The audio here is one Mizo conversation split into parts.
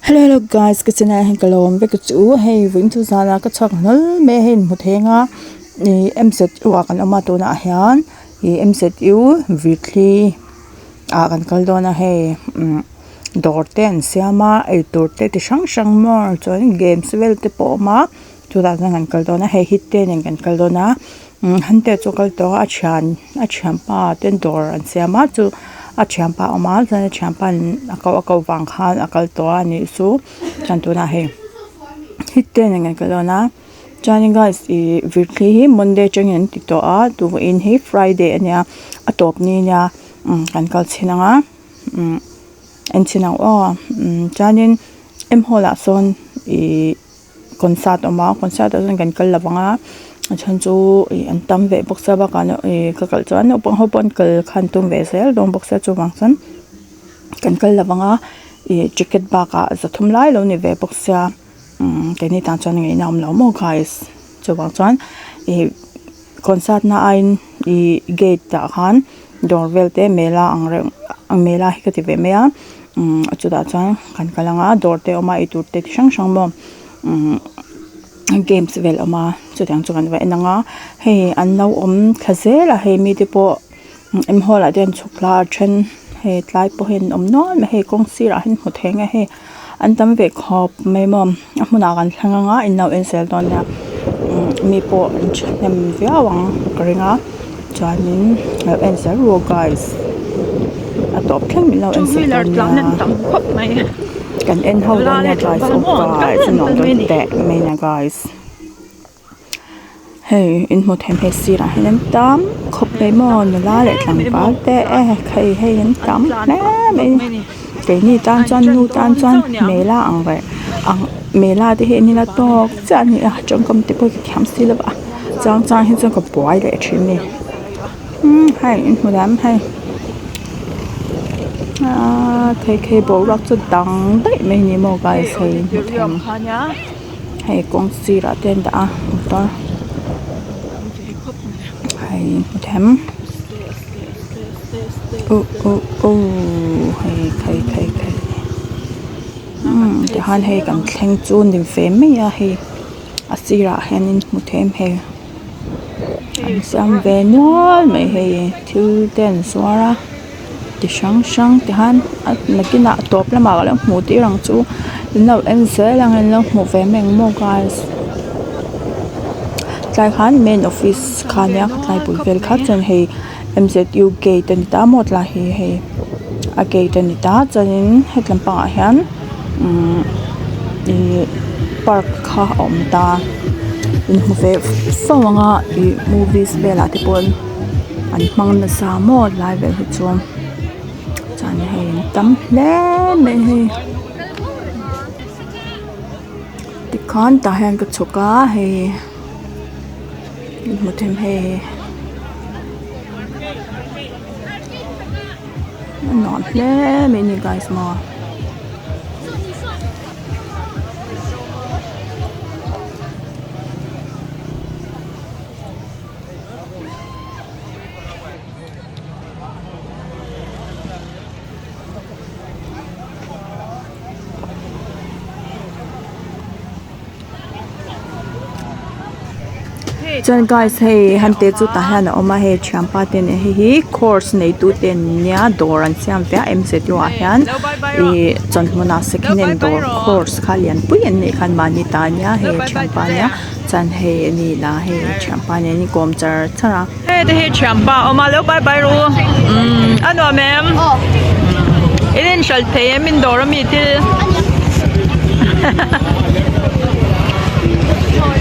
Hello hello guys ka channel ah hian ka lo awm vek a chu hei vawiin chu zan ah ka chhuak hlawl mai a hei in hmu theng a ih m z u ah kan awm a tunah hian ih m z u vithli ah kan kal dawn a hei umm dawr te an siam a eitur te ti hrang hrang maw chuan games vel te pawh a awm a chutah chuan kan kal dawn a hei hite nen kan kal dawn a umm hante chu a kal tawh a a thian a thianpa ten dawr an siam a chu a thianpa a awm a chuan a thianpa in a koh a koh vang khan a kal tawh a nih chu chuan tunah hei hite nen kan kal dawn a chuanin guys ihh virthli hi monday atangin an ti tawh a tuvahin hi friday ania a tawp ni ania umm kan kal chhin ang a umm en chhin ang aw umm chuanin m hall ah sawn ihh. Concert a awm a concert ah chuan kan kal lo vang a a chhan chu ih an tam ve bawk sia bakah ih ka kal chuan naupang ho pawh an kal kha an tum ve zel dawn bawk sia chuvang chuan kan kal lo vang a ih ticket bakah zathum lai lo ni ve bawk sia umm keini tan chuan ngaihna a awm lo maw guys chuvang chuan ih concert na aiin ih gate ah khan dawr vel te mela ang reuh mela hi ka ti ve mai a umm chutah chuan kan kal ang a dawr te a awm a eitur te chi hrang hrang maw umm games vel a awm a chutiang chu kan va en ang a hei an lo awm thla zel a hei mite pawh m hall ah te an chhuk thla a then hei tlai pawh hi an awm nual mai hei kawng sirah hian hmu thei ang e hei an tam ve khawp mai maw a hmunah kan thleng ang a in lo en zel dawn nia umm mi pawh an thahnem viau ang ka ring a chuanin lo en zel ru guys a tawp thleng min lo en zel dawn nia kan en ho dawn nia guys aw guys a nuam dawn teh mai nia guys. Hei in hmu them hei sirah hian an tam khawp mai maw nula leh tlangval te e hei hei an tam hle mai keini tan chuan nu tan chuan mela ang reh ang mela te hi an ila tawk chiah a ni a tawngkam te pawh hi ka thiam si lo va chang chang hi chuan ka buai leh thin a ni umm hei in hmu them hei aaa khei khei boruak chu dang daih mai a ni maw guys hei in hmu them. Hei kawng sirah te an dah a motor hei hmu them uh uh uh hei khai khai khai umm tihian hei kan thleng chu ni ve mai a hei a sirah hianin hmu them hei an siam ve nual mai hei thil te an zuar a. Ti hrang hrang ti hian a nakinah a tawp lamah ka lo hmuh tir ang chu in lo en zel ang in lo hmuh ve mai ang maw guys tlai khan main office kha nia tlai bul vel kha chuan hei m z u gate a ni ta maw tlai hi hei a gate a ni ta chuanin hetlam pangah hian umm ihh park kha a awm ta in hmu ve fo ang a ih movies velah te pawh. An hmang nasa maw lai vel hi chu chuan hei an tam hle mai hei tikhan tah hian ka chhuk a hei hmu them hei a nuam hle mai a ni guys maw. Chuan guys hei han te chu tah hian a awm a hei thianpa te nen hei hi course nei tu te an nia dawr an siam ve a m z u ah hian ihh chawlhmun ah second hand dawr course kha lianpui an neih khan mahni ta ania hei thianpa ania. Chuan hei a ni la hei thianpa nen an inkawm char char a. Hei te hi thianpa a awm a lo bye bye ru umm a nuam em in inhralh thei em in dawr ami thil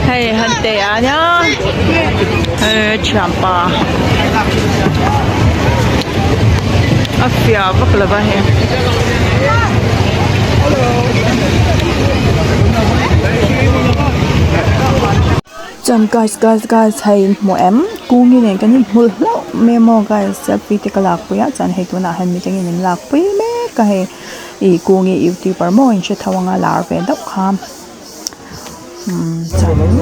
hei han te a nia hei thianpa a fiah vak lo va hei. Chuan guys guys guys hei in hmu em kungi nen kan inhmul hlauh mai a maw guys selfie te ka lakpui a chuan hei tunah hian mite ngeiin an lakpui mek a hei ih kungi youtuber maw in hre tho anga lar ve deuh kha umm chuanin.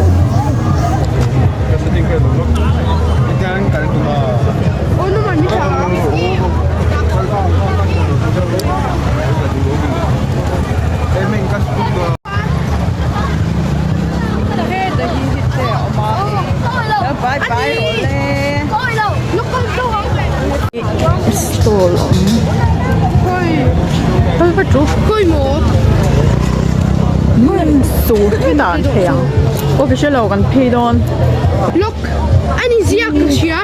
Nem su hetah an phei ang aw ka hrelo kan phei dawn. Lawk a ni ziak ka hria.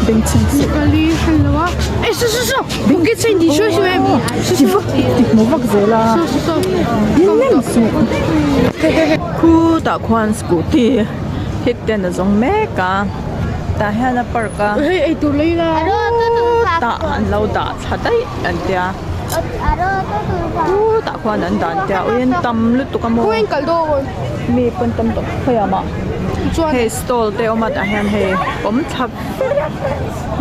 Bengchheng suh. Kali hran lo a. Eh saw saw saw pocket sign tih hruai hruai em. Ti vak ti hmu vak zel a. Saw saw saw. Nem suh. Khutah khuan scooty hit ten a zawng mek a tah hian a park a. Hei eitur lei la. Tah an lo dah thla daih an tia. Khutah khuan an dah an tia uiin tam lutuk a maw. Mi pawn tam tawp khawiah mah hei stall te awm a tah hian hei awm thla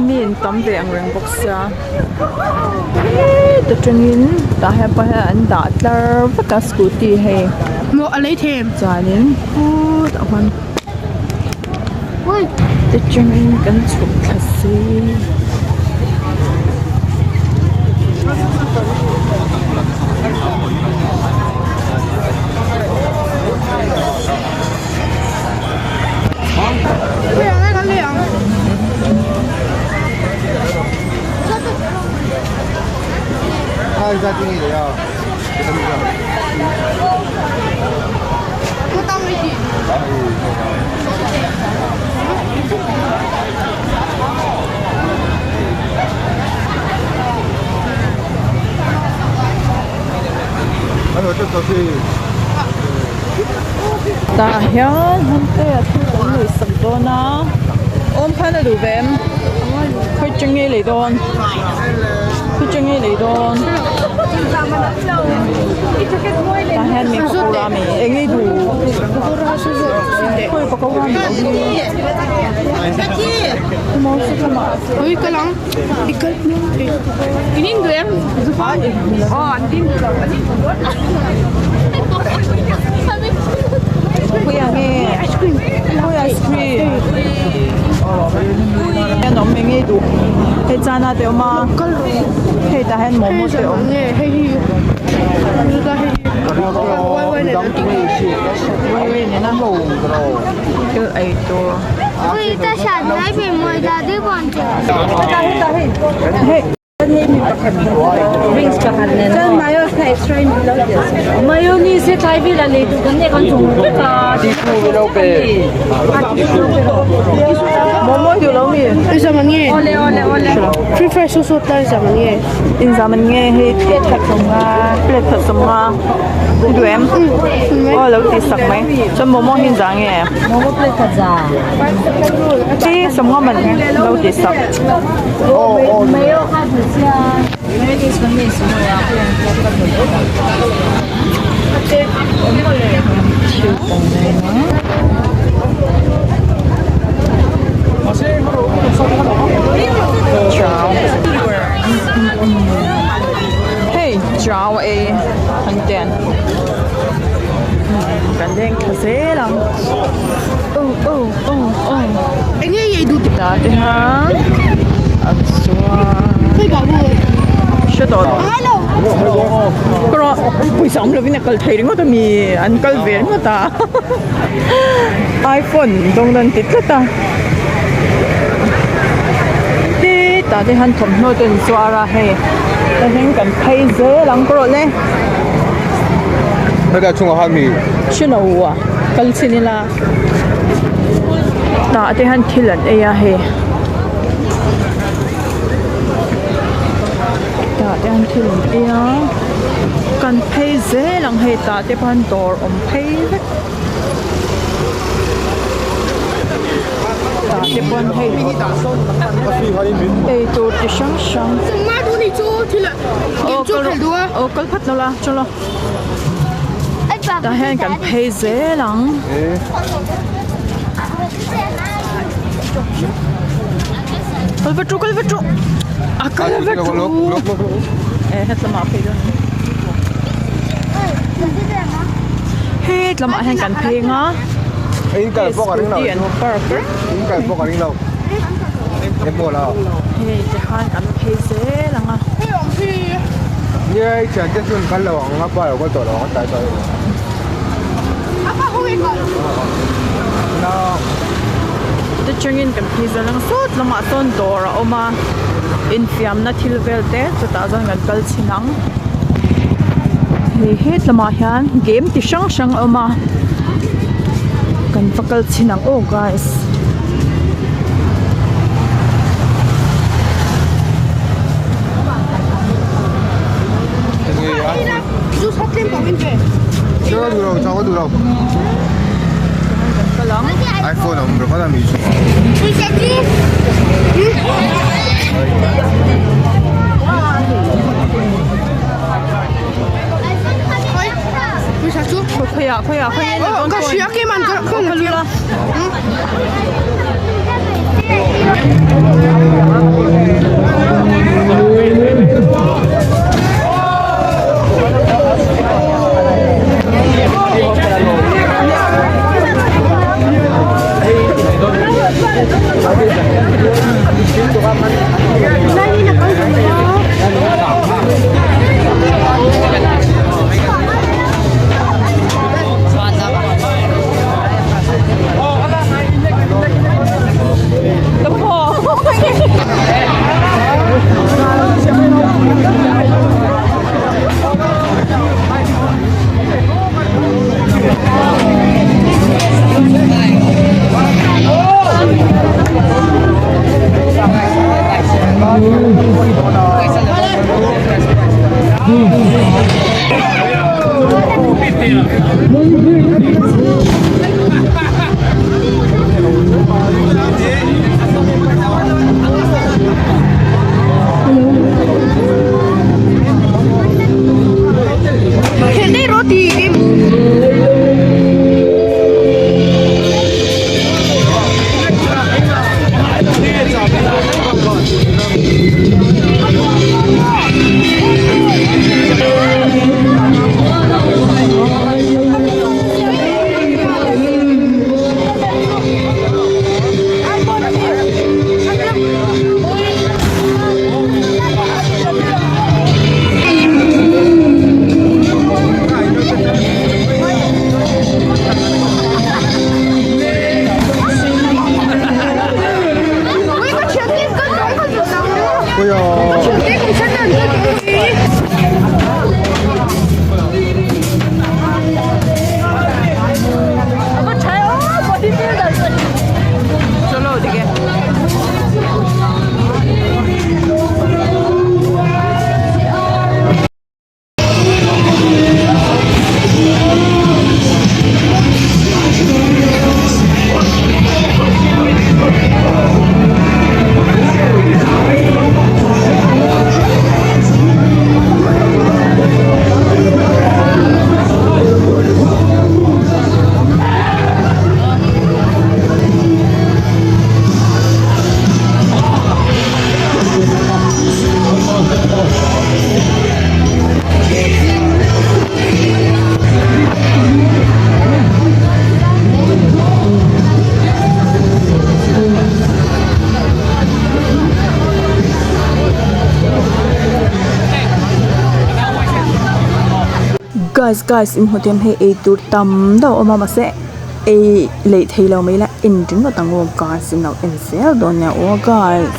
mi in tam ve ang reng bawk sia heta tangin tah hian pawh hian an dah tlar vek a scooty hei chuanin khutah khuan te tangin kan chhuk thla si. Tah hian Hmangtea thil kan lei sak dawn a awm khan a duh ve em khawi cheng nge lei dawn khawi cheng nge lei dawn tah hian mi pakora mi eng nge duh khawi pakora mi awm hi Ui kal ang i kal in in duh em Khawi ah nge ice cream khawi ice cream hian awm eng nge duh hei chana te awm a hei tah hian momo te awm wai wai nena thil ei tur. Hei. Momo duh lo mi? Inzam an nge hei plate khat sawmnga i duh em? Aw lo tih sak mai chuan momo hi inzah nge? Hi sawmnga man lo tih sak. Hei chau ei an ten kan leng thla zel ang oh oh oh oh ta te han a chuan hre tawh lo erawh pawisa awm lovin a kal thei ringawt ami an kal ve ringawt a iphone dawng dawn ti tlat a tah te hian thawmhnaw te an zuar a hei tah hian kan phei zel ang pawh le hrelo a kal chhin ila tah te hian thil an ei a hei tah te hian thil an ei a kan phei zel ang hei tah te pawh hian dawr awm phei vek. Tah te pawn hei eitur chi hrang hrang aw kal rawh aw kal phat lo la chawlh tah hian kan phei zel ang kal va ṭu kal va ṭu a kal va ṭu eh hetlamah a phei dawn a ni. He lamah hian kan phei ang a hei scooty an park reng hei tikhan kan phei zel ang a. Tichuanin kan phei zel ang a sawt lamah sawn dawr a awm a infiamna thil vel te chutah chuan kan kal chhin ang. Hei het lamah hian game ti hrang hrang a awm a kan va kal chhin ang aw guys. Guys guys in hmu te hei eitur tam deuh a awm a mahse ei lei thei lo mai ila en ringawt ang aw guys in lo en zel dawn nia aw guys.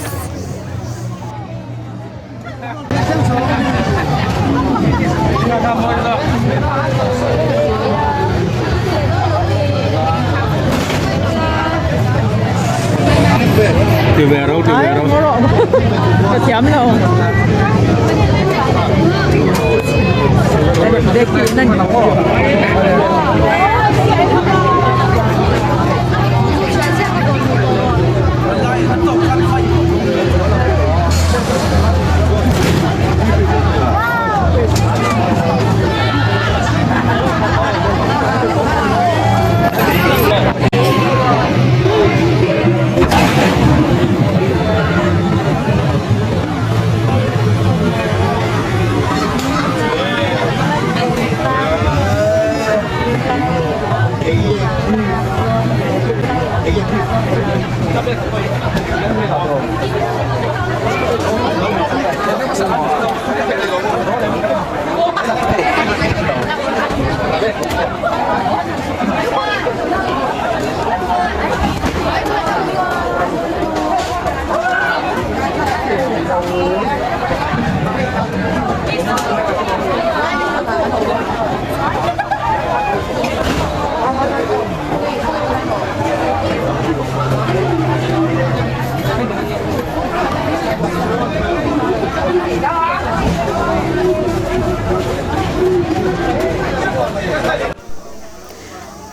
Ka thiam lo.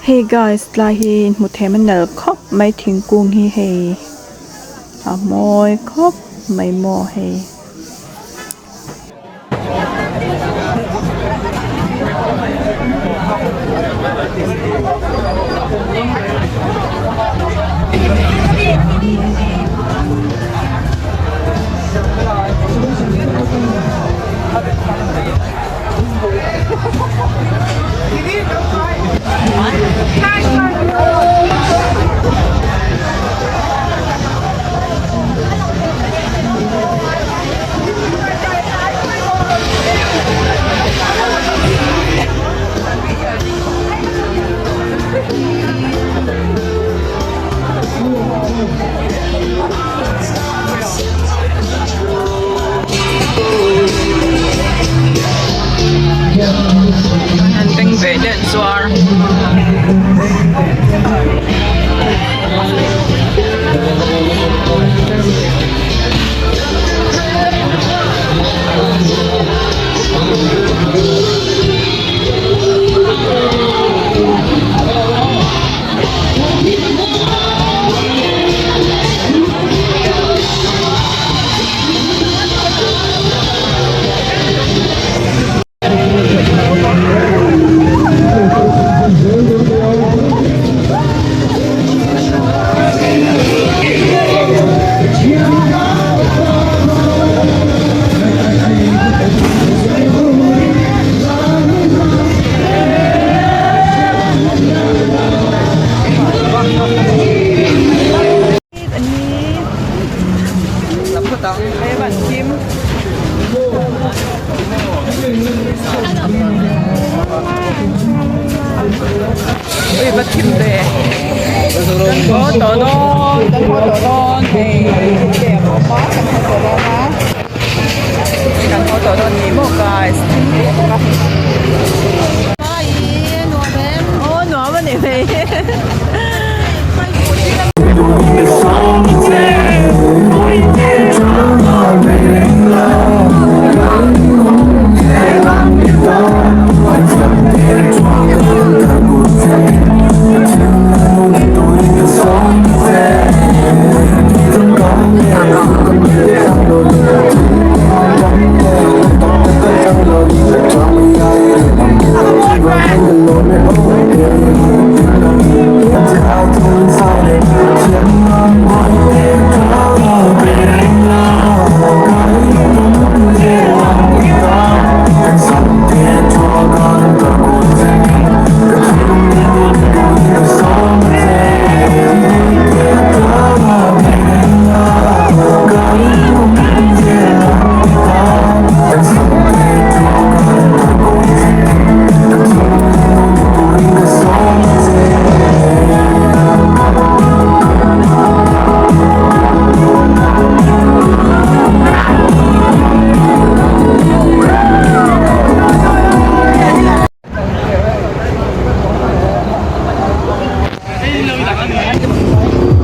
Hey guys tlai hi hmu them a nalh khawp mai thingkung hi hei a mawi khawp mai maw hei. Ui va thim ve kan haw tawh dawn kan haw tawh dawn hei te a awm a kan haw tawh dawn a kan haw tawh dawn ni maw guys thim lutuk a aw nuam a ni mai.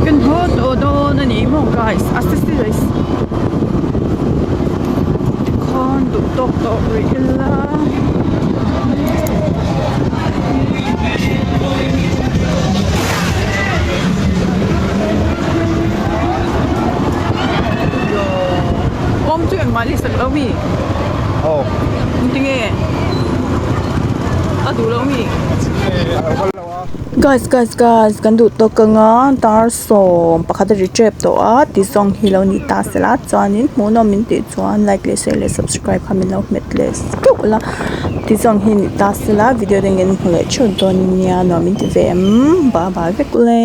Kan haw tawh dawn a ni maw guys tikhawn duh tawk tawh rih ila. Awm chu engmah leh sak lo mi? Aw. Engtinge? A duh lo mi? Guys guys guys kan duh tawk anga dar sawm pakhat a ri tep tawh a ti zawng hi lo ni ta sela chuanin hmuhnawm min tih chuan like leh share leh subscribe kha min lo hmet leh keuh la ti zawng hi ni ta sela video dangin hmu leh theuh dawn nia nuam min ti ve em bye bye vek ule.